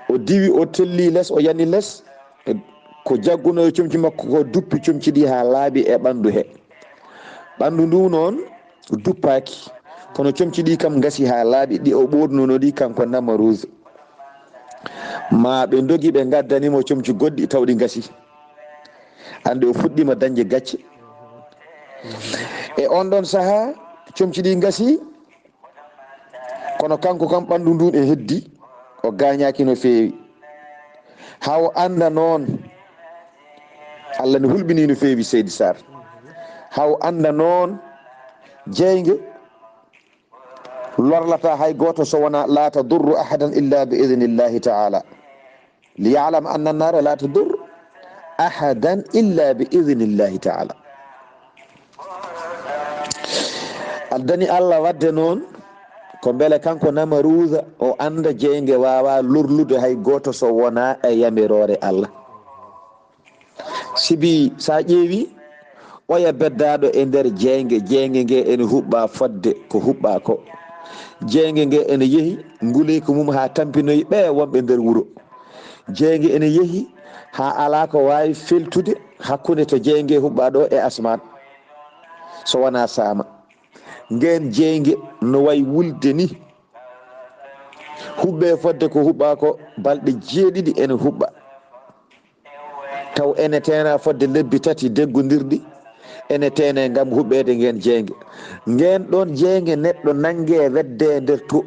o diwi, o telli les, o yani les, ko jagguno e comci makko ko duppi comci ɗi haa laaɓi e ɓanndu he. Ɓanndu ndu noon duppaaki, kono comci ɗi kam ngasi haa laaɓi, ɗi o ɓoornuno ɗi kanko Namruus. Ma ɓe ndogi, ɓe ngaddani mo comci goɗɗi, taw ɗi ngasi. Annde o fuɗɗiima dañde gacce. E on ɗon sahaa, comci ɗi ngasi, kono kanko kam ɓanndu ndun e heddi, o gaañaaki no feewi. Haa o annda noon, Allah ne hulɓinii no feewi, Seydi Sarr. Haa o annda noon, jeynge lorlataa hay gooto so wonaa, "Laa tadurru ahadan illa bi idnillahi ta'ala." "Li ya'lama anna nnaara laa tadurru ahadan illa bi idnillahi ta'ala." Addani Allah waɗde noon, ko mbele kanko Namruusa o annda jeynge waawaa lorlude hay gooto so wonaa e yamiroore Allah. Sibi, so a ƴeewi, oya beddaaɗo e nder jeynge, jeynge nge ene huɓɓa fodde ko huɓɓa ko. Jeynge nge ene yehi, nguleyka mum haa tampinoyi ɓe wonɓe nder wuro. Jeynge ene yehi haa alaa ko waawi feltude hakkunde to jeynge huɓɓa ɗo e asmaan, so wonaa saama. Ngeen jeynge no wayi wulde ni. Huɓɓe fodde ko huɓɓa ko, balɗe jeeɗiɗi ene huɓɓa. Taw ene teena fodde lebbi tati deggondirɗi, ene teene ngam huɓeede ngeen jeynge. Ngeen ɗoon jeynge neɗɗo nannge weddee nder to.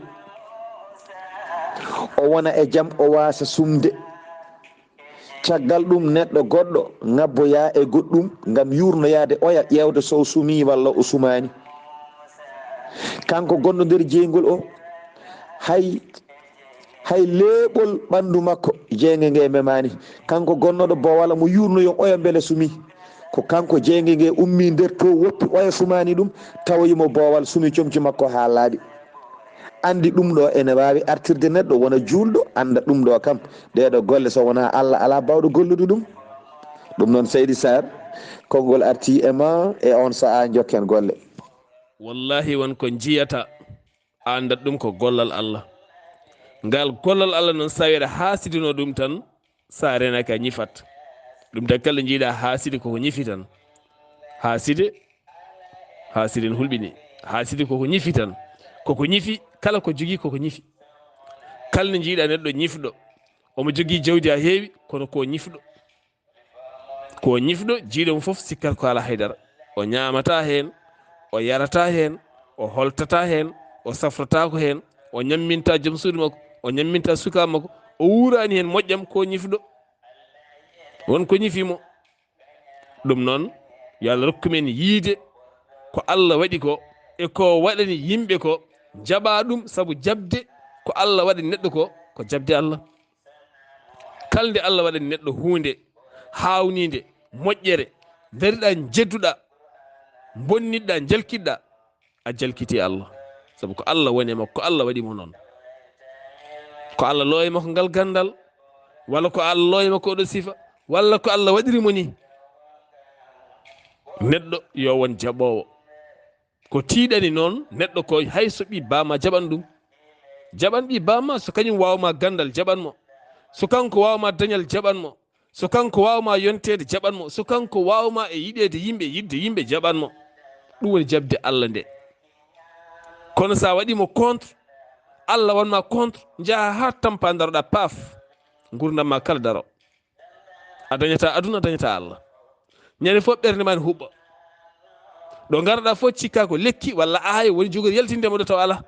O wona e jam, o waasa sumde. Caggal ɗum neɗɗo goɗɗo ŋabboyaa e goɗɗum ngam yuurnoyaade oya ƴeewde so o sumii walla o sumaani. Kanko gonɗo nder jeyngol o, hay, hay leeɓol ɓanndu makko jeynge nge memaani. Kanko gonnooɗo boowal mo yuurnoyon oya mbele sumii. Ko kanko jeynge nge ummii nder to woppi oya sumaani ɗum, tawoyi mo boowal sumii comci makko haa laaɓi. Anndi ɗum ɗo ene waawi artirde neɗɗo wona juulɗo, annda ɗum ɗo kam. Ɗee ɗo golle so wonaa Allah alaa baawɗo gollude ɗum. Ɗum noon Seydi Sarr, konngol artii e ma e oon sahaa njokken golle. Wallahi won ko njiyata a anndat ɗum ko gollal Allah. Ngal gollal Allah noon so tawii aɗa haasidinoo ɗum tan, so a renaaki a ñifat. Ɗum tan kala njiiɗa haaside koko ñifi tan. Haaside, haaside ne hulɓini. Haaside koko ñifi tan. Koko ñifi, kala ko jogii koko ñifi. Kala nde njiiɗa neɗɗo ñifɗo, omo jogii jawdi haa heewi, kono ko ñifɗo. Ko ñifɗo, jiiɗo mo fof sikkat ko alaa haydara. O ñaamataa heen, o yarataa heen, o holtataa heen, o safrataako heen, o ñammintaa joom suudu makko, o ñammintaa sukaaɓe makko, o wuuraani heen moƴƴam, ko ñifɗo. Won ko ñifi mo. Ɗum noon, yo Allah rokku men yiide ko Allah waɗi ko e ko waɗani yimɓe ko, jaɓa ɗum, sabu jaɓde ko Allah waɗani neɗɗo ko, ko jaɓde Allah. Kala nde Allah waɗani neɗɗo huunde haawniinde, moƴƴere, ndariɗaa, njedduɗaa, bonnitɗaa, njalkitɗaa, a jalkitii Allah. Sabu ko Allah woni e makko, ko Allah waɗi mo noon. Ko Allah looyi makko ngal ganndal, walla ko Allah looyi makko oɗo sifa, walla ko Allah waɗiri mo nii. Neɗɗo yo won jaɓoowo. Ko tiiɗani noon neɗɗo ko hay so ɓii baama jaɓan ɗum. Jaɓan ɓii baama so kañum waawma ganndal jaɓan mo. So kanko waawma dañal jaɓan mo. So kanko waawma yonteede jaɓan mo. So kanko waawma e yiɗeede yimɓe, yiɗde yimɓe jaɓan mo. Ɗum woni jaɓde Allah nde. Kono so a waɗii mo contre, Allah wanma contre, njaha haa tampa daroɗa paaf. Nguurndam ma kala daro. A dañataa aduna, a dañataa Allah. Ñande fof ɓernde ma ne huɓɓa. Ɗo ngarɗa fof cikka ko lekki walla aaya woni jogori yaltinde mo ɗo taw alaa.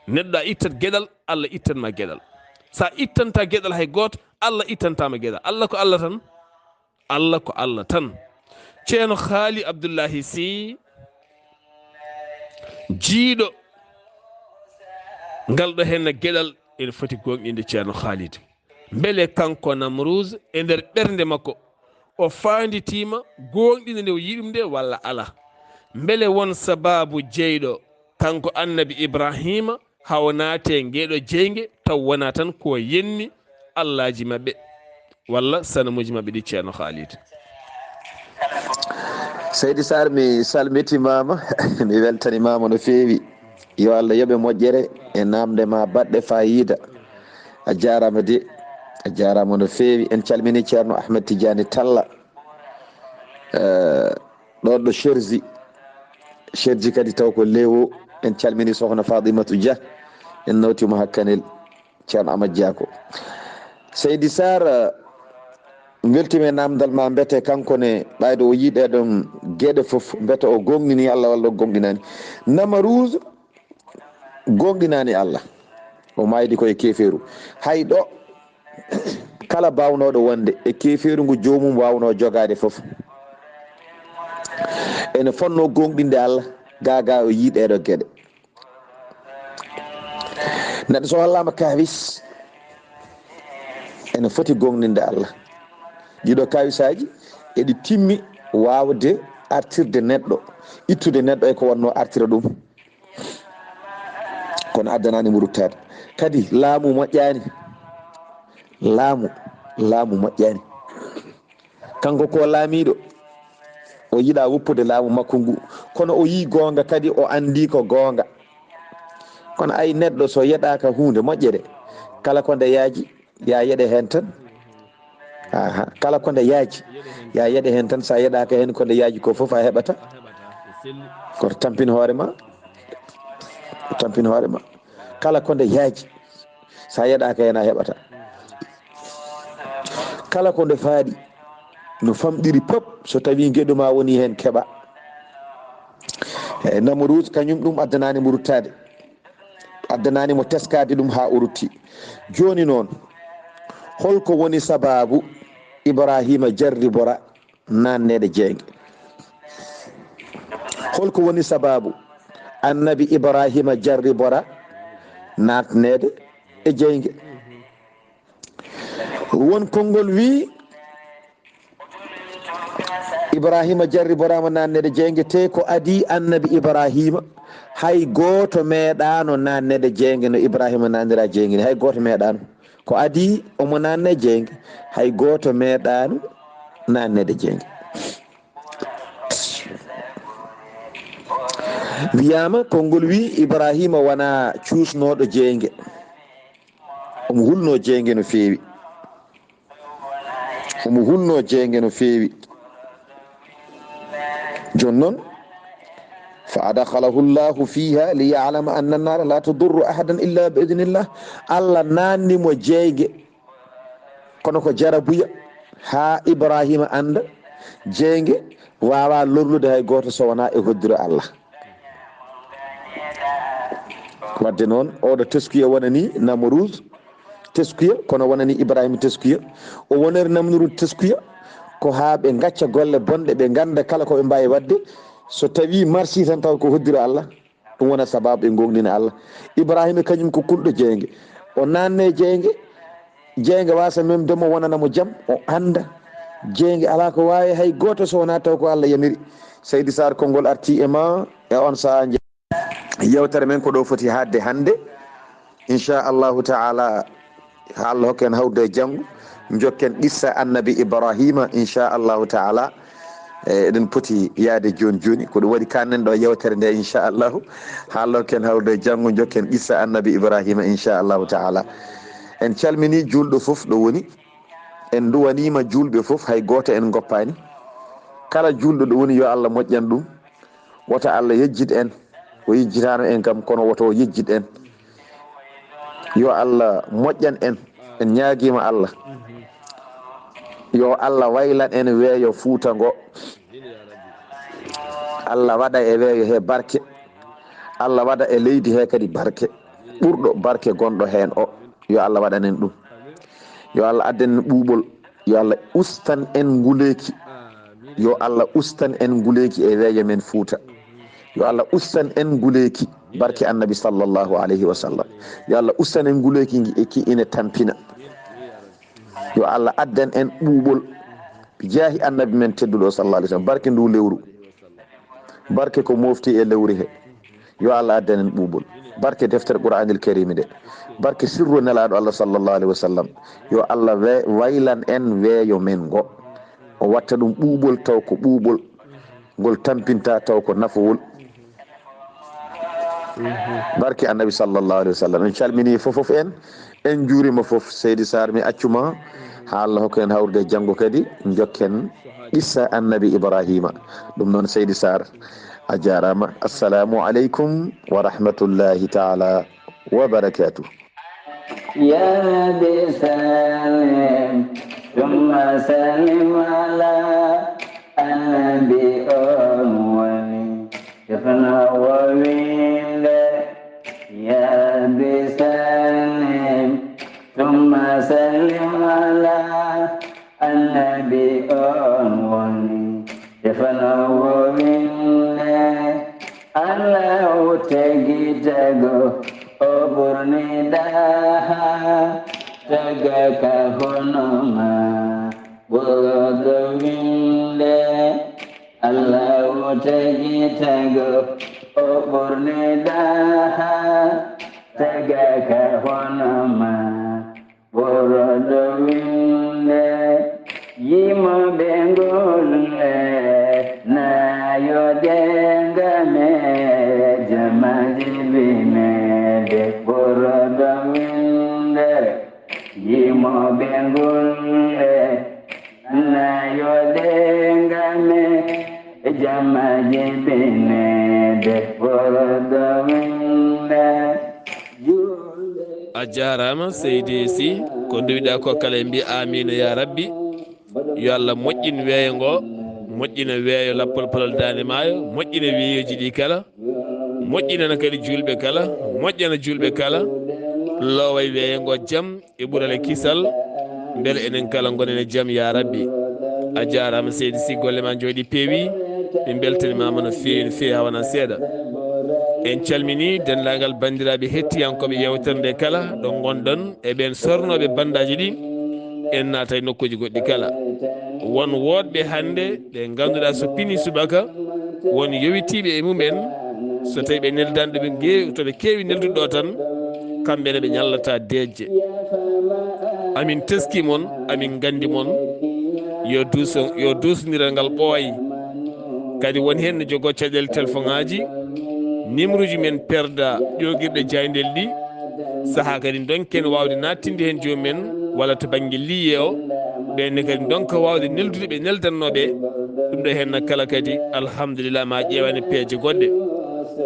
Neɗɗo a ittat geɗal, Allah ittan ma geɗal. Sa ittanta geɗal hay gooto, Allah ittanta ma geɗal. Allah ko Allah tan. Allah ko Allah tan. Ceerno Haali Abdullahi Si, jiiɗo ngal ɗo heen geɗal ene foti gooŋɗinde Ceerno Haalid. Mbele kanko Namruus e nder ɓernde makko o faanditiima gooŋɗinde nde o yiɗi ɗum nde walla alaa? Mbele won sabaabu jeyɗo kanko Annabi Ibrahiima haa o naati e ngeeɗo jeynge taw wonaa tan ko yenni allaaji maɓɓe walla sanamuuji maɓɓe ɗi, Ceerno Haalid? Seydi Sarr, mi salmitimaama, mi weltanimaama no feewi. Yo Allah yoɓe moƴƴere e naamnde ma baɗɗe faayiida. A jaaraama de, a jaaraama no feewi. En calminii Ceerno Ahmed Tidiane Talla, eh, ɗoon ɗo Cherzi. Cherzi kadi taw ko Lewo. En calminii Sokhna Fatimatu Dia. En nawtii mo haa Kanel, Ceerno Amad Diako. Seydi Sarr, weltiima e naamndal ma, mbete kanko ne, ɓayde o yii ɗee ɗoon geɗe fof, mbete o gooŋɗinii Allah walla o gooŋɗinaani? Namaruus gooŋɗinaani Allah. O maaydi ko e keefeeru. Hay ɗo, kala baawnooɗo wonde e keefeeru ngu joomum waawnoo jogaade fof, ene fotnoo gooŋɗinde Allah, gaa gaa o yii ɗee ɗoo geɗe. Neɗɗo so hollaama kaawis, ene foti gooŋɗinde Allah. Ɗii ɗoo kaawisaaji eɗi timmi waawde artirde neɗɗo, ittude neɗɗo e ko wonnoo artira ɗum. Kono addanaani mo ruttaade. Kadi laamu moƴƴaani. Laamu, laamu moƴƴaani. Kanko ko laamiiɗo, o yiɗaa woppude laamu makko ngu, kono o yii goonga kadi, o anndii ko goonga. Kono ay neɗɗo so yeɗaaka huunde moƴƴere, kala ko nde yaaji, ya yeɗe heen tan. Aha, kala ko nde yaaji, ya yeɗe heen tan. So a yeɗaaka heen ko nde yaaji ko fof a heɓata. Koto tampin hoore ma, tampin hoore ma. Kala ko nde yaaji, so a yeɗaaka heen a heɓata. Kala ko nde faaɗi, no famɗiri pop, so tawi geɗo ma woni heen keɓa. E Namruus kañum ɗum addanaani mo ruttaade, addanaani mo teskaade ɗum haa o rutti. Jooni noon, holko woni sabaabu Ibraahiima jarribora naatneede jeynge? Holko woni sabaabu Annabi Ibraahiima jarribora naatneede e jeynge? Won konngol wii, Ibraahiima jarriboraama naatneede jeynge, te ko adii Annabi Ibraahiima, hay gooto meeɗaano naatneede jeynge no Ibraahiima naatnira jeynge ni, hay gooto meeɗaano. Ko adii omo naatnee jeynge, hay gooto meeɗaano naatneede jeynge. Wiyaama, konngol wii Ibraahiima wonaa cuusnooɗo jeynge. Omo hulnoo jeynge no feewi. Omo hulnoo jeynge no feewi. Jooni noon, fa adkhalahu Allahu fiha li ya'lama anna an-nara la tadurru ahadan illa bi idhnillah. Allah naatni mo jeynge, kono ko jarabuya, haa Ibraahiima annda jeynge waawaa lorlude hay gooto so wonaa e hoddiro Allah. Wadde noon, oɗo teskuya wonani Namruus teskuya, kono wonani Ibraahiima teskuya. O wonani Namruus teskuya ko haa ɓe ngacca golle bonɗe, ɓe ngannda kala ko ɓe mbaawi waɗde. So tawii marsi tan taw ko hoddiro Allah, ɗum wona sabaabu ɓe goongɗina Allah. Ibraahiima kañum ko kulɗo jeynge. O naatne jeynge, jeynge waasa memde mo, wonana mo jam, o annda jeynge alaa ko waawi hay gooto so wonaa taw ko Allah yamiri. Seydi Saar, konngol arti e ma e on sahaa. Yewtere men ko ɗo foti haaɗde hannde. Inchallahu taala, haa Allah hokka en hawrude e janngo, njokken qissa Annabi Ibraahiima, inchallahu taala. E, eɗen poti yaade jooni jooni. Ko ɗum waɗi kannen ɗo yewtere nde, inchallahu. Haa Allah hokka en hawrude e janngo, njokken qissa Annabi Ibraahiima, inchallahu taala. En calminii juulɗo fof ɗo woni. En nduwaniima juulɓe fof, hay gooto en ngoppaani. Kala juulɗo ɗo woni, yo Allah moƴƴan ɗum. Wota Allah yejjit en. O yejjitaano en kam, kono woto o yejjit en. Yo Allah moƴƴan en. En ñaagiima Allah. Yo Allah waylan en weeyo Fuuta ngo. Allah waɗa e weeyo he barke. Allah waɗa e leydi he kadi barke. Ɓurɗo barke gonɗo heen o. Yo Allah waɗan en ɗum. Yo Allah addan en ɓuuɓol. Yo Allah ustan en nguleeki. Yo Allah ustan en nguleeki e weeyo men Fuuta. Yo Allah ustan en nguleeki barke Annabi sallallahu alayhi wa sallam. Yo Allah ustan en nguleeki ngi e ki ina tampina. Yo Allah addan en ɓuuɓol. Jaahi Annabi men tedduɗo sallallahu alayhi wa sallam. Barke ndu lewru. Barke ko mofti e lewru he. Yo Allah addan en ɓuuɓol. Barke deftere Qur'aanil Kariim nde. Barke sirru Nelaaɗo Allah sallallahu alayhi wa sallam. Yo Allah we-, waylan en weeyo men ngo. O watta ɗum ɓuuɓol taw ko ɓuuɓol. Ngol tampinta taw ko nafowol. Barke Annabi sallallahu alayhi wa sallam. En calmini fof fof en. En njuuriima fof. Seydi Saar, mi accuma. Haa Allah hokka en hawrude janngo kadi, njokken qissa Annabi Ibraahiima. Ɗum noon, Seydi Saar, a jaaraama. Assalaamu aleykum wa rahmatullahi taala wa barakaatuh. Ya Rabbi sallim, thumma sallim ala annabi on woni. Defno wo winde, ya Rabbi sallim, thumma sallim ala annabi on woni. Defno wo winde, Allahu tagi tago, o ɓurni daha, taga ka hono ma, ɓurɗo winde. Allahu tagi tago, o ɓurni daha, taga ka hono ma, ɓurɗo winde. Yimoɓe golle, na yo denga me, jamaji bine de ɓurɗo winde. Yimoɓe golle, na yo denga me, jamaji bine de ɓurɗo winde. Julde. A jaaraama, Seydi Sy. Ko nduwiɗaa ko kala, en mbiya aamiin, ya Rabbi. Yo Allah moƴƴin weeyo ngo, moƴƴina weeyo lappol palol daande maayo, moƴƴina weeyooji ɗi kala, moƴƴinana kadi juulɓe kala, moƴƴana juulɓe kala, loowa e weeyo ngo jam e ɓural e kisal, mbele enen kala ngonen e jam, ya Rabbi. A jaaraama, seydi Sy, golle ma njooɗi, peewi. Min mbeltanimaama no feewi, no feewi, haa wonaa seeɗa. En calminii denndaangal banndiraaɓe hettiyankooɓe yeewtere nde kala, ɗo ngonɗon, e ɓeen sornooɓe banndaaji ɗi, en naata e nokkuuji goɗɗi kala. Won woɗɓe hannde ɓe ngannduɗaa so pinii subaka, won yowitiiɓe e mum en, so tawii ɓe neldaani ɗo ɓe nge-, to ɓe keewi neldude ɗo tan, kamɓe ne ɓe ñallataa deeƴƴe. Amin teskii mon, amin nganndi mon, yo duuso-, yo duusondiral ngal ɓooy. Kadi won heen no jogoo caɗeele telefoŋaaji, nimruuji men perda ƴoogirɗe jaayndeele ɗi, sahaa kadi ndonken waawde nattinde heen joomum en, walla to bannge liye o, ɓeen ne kadi ndonka waawde neldude ɓe neldannoo ɓe. Ɗum ɗo heen kala kadi, alhamdulillah, ma ƴeewane peeje goɗɗe.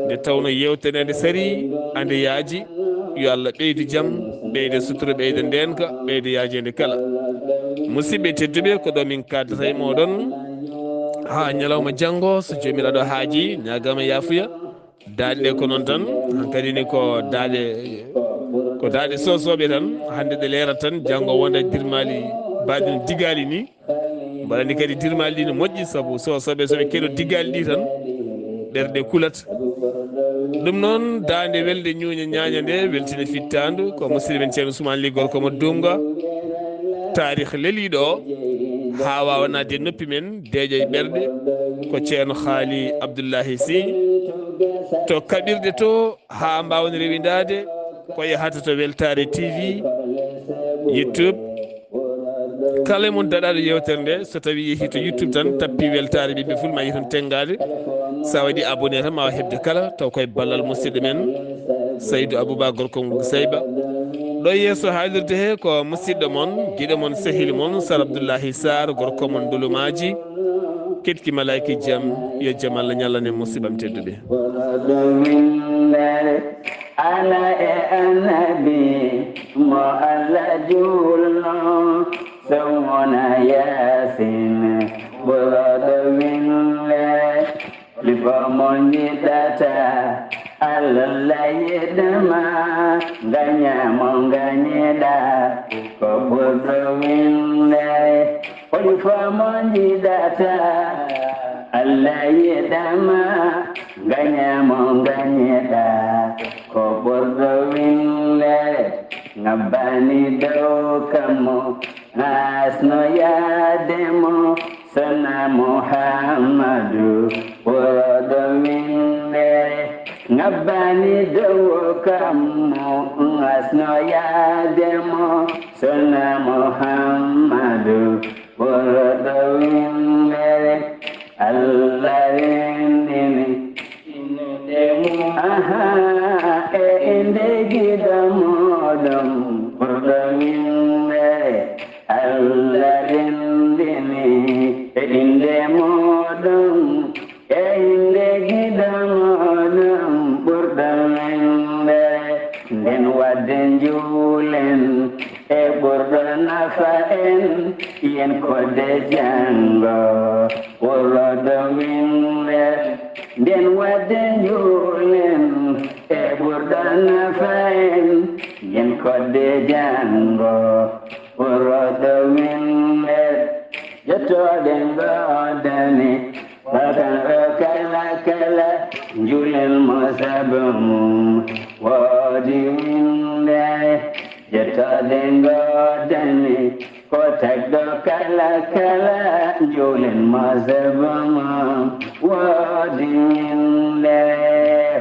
Nde tawnoo yeewtere nde, nde sarii, ande yaaji, yo Allah ɓeydu jam, ɓeyda sutura, ɓeyda ndeenka, ɓeyda yaajeende kala. Musidɓe tedduɓe, ko ɗo min kaaddata e mooɗon haa ñalawma janngo, so Joomiraaɗo haajii, ñaagaama yaafuya. Daaɗe ɗe ko noon tan, hankadi ni ko daaɗe, ko daaɗe sosooɓe tan, hannde ɗe leerat tan, janngo wonda dirmaali, mbaɗen digaali ni. Mbaɗa anndi kadi dirmaali ɗi no moƴƴi, sabu sosooɓe so ɓe keɗo digaali ɗi tan, ɓerɗe kulat. Ɗum noon, daande welde ñuuña ñaaña nde, weltina fittaandu, ko musidɗo men Ceerno Usmaan Li, gorko mo Duumga. Taarih leliiɗo o, haa waawa naatde e noppi men, deeƴa e ɓerɗe, ko Ceerno Haali Abdullahi Sy. To kaɓirɗe to, haa mbaawen rewindaade, ko yahata to Weltaare T V, YouTube. Kala e mon daɗaaɗo yeewtere nde, so tawii yehii to YouTube tan, tappi Weltaare Ɓiɓɓe Fulɓe, ma yiyan toon tenngaade. So a waɗii abonné tan, ma a heɓde kala, taw koye ballal musidɗo men Saydu Abuba, gorko mo Sayba. Ɗo yeeso haalirde he ko musidɗo mon, giɗo mon, sehil mon, Sar Abdullahi Sarr, gorko mon Ndulumaaji. Keɗki malaayka jam, yo jam Allah ñallan en, musidɓam tedduɓe. Ala e annabi mo Allah juulno, so wona Yaasin ɓurɗo winde. Lipo mo njiɗata Allah yiɗma, ngaña mo ngañiɗa, ko ɓurɗo winde. Holi fof mo njiɗata, Allah yiɗama, ngaña mo ngañiɗa, ko ɓurɗo winde. Ngabbani dow kammu, asno yaade mo, sona Muhammadu, ɓurɗo winde. Ngabbani dow kammu, asno yaade mo, sona Muhammadu, ɓurɗo winde. Allah renndini, aha, e innde giɗo muɗum ɓurɗo winde. Allah renndini, e innde muɗum, e innde giɗo muɗum ɓurɗo winde. Nden wadde njuulen e ɓurɗo nafa en, yen kodde janngo ɓurɗo winde. Nden wadde njuulen e ɓurɗo nafa en, yen kodde janngo ɓurɗo winde. Jottooɗe ngoodani, bakan o kala kala, njuulen mo sabu mum woodi winde. Jottooɗe ngoodani, ko tagɗo kala kala, njuulen mo sabu mum woodi winde.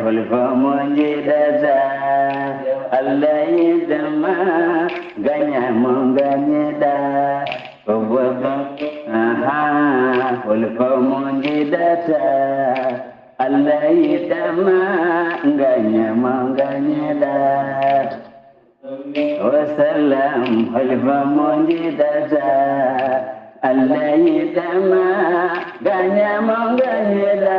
Holi fof mo njiɗata, Allah yiɗama, ngaña mo ngañiɗa. Ko baba, aha, holi fof mo njiɗata, Allah yiɗama, ngaña mo ngañiɗa. Wa sallam, holi fof mo njiɗata, Allah yiɗama, ngaña mo ngañiɗa.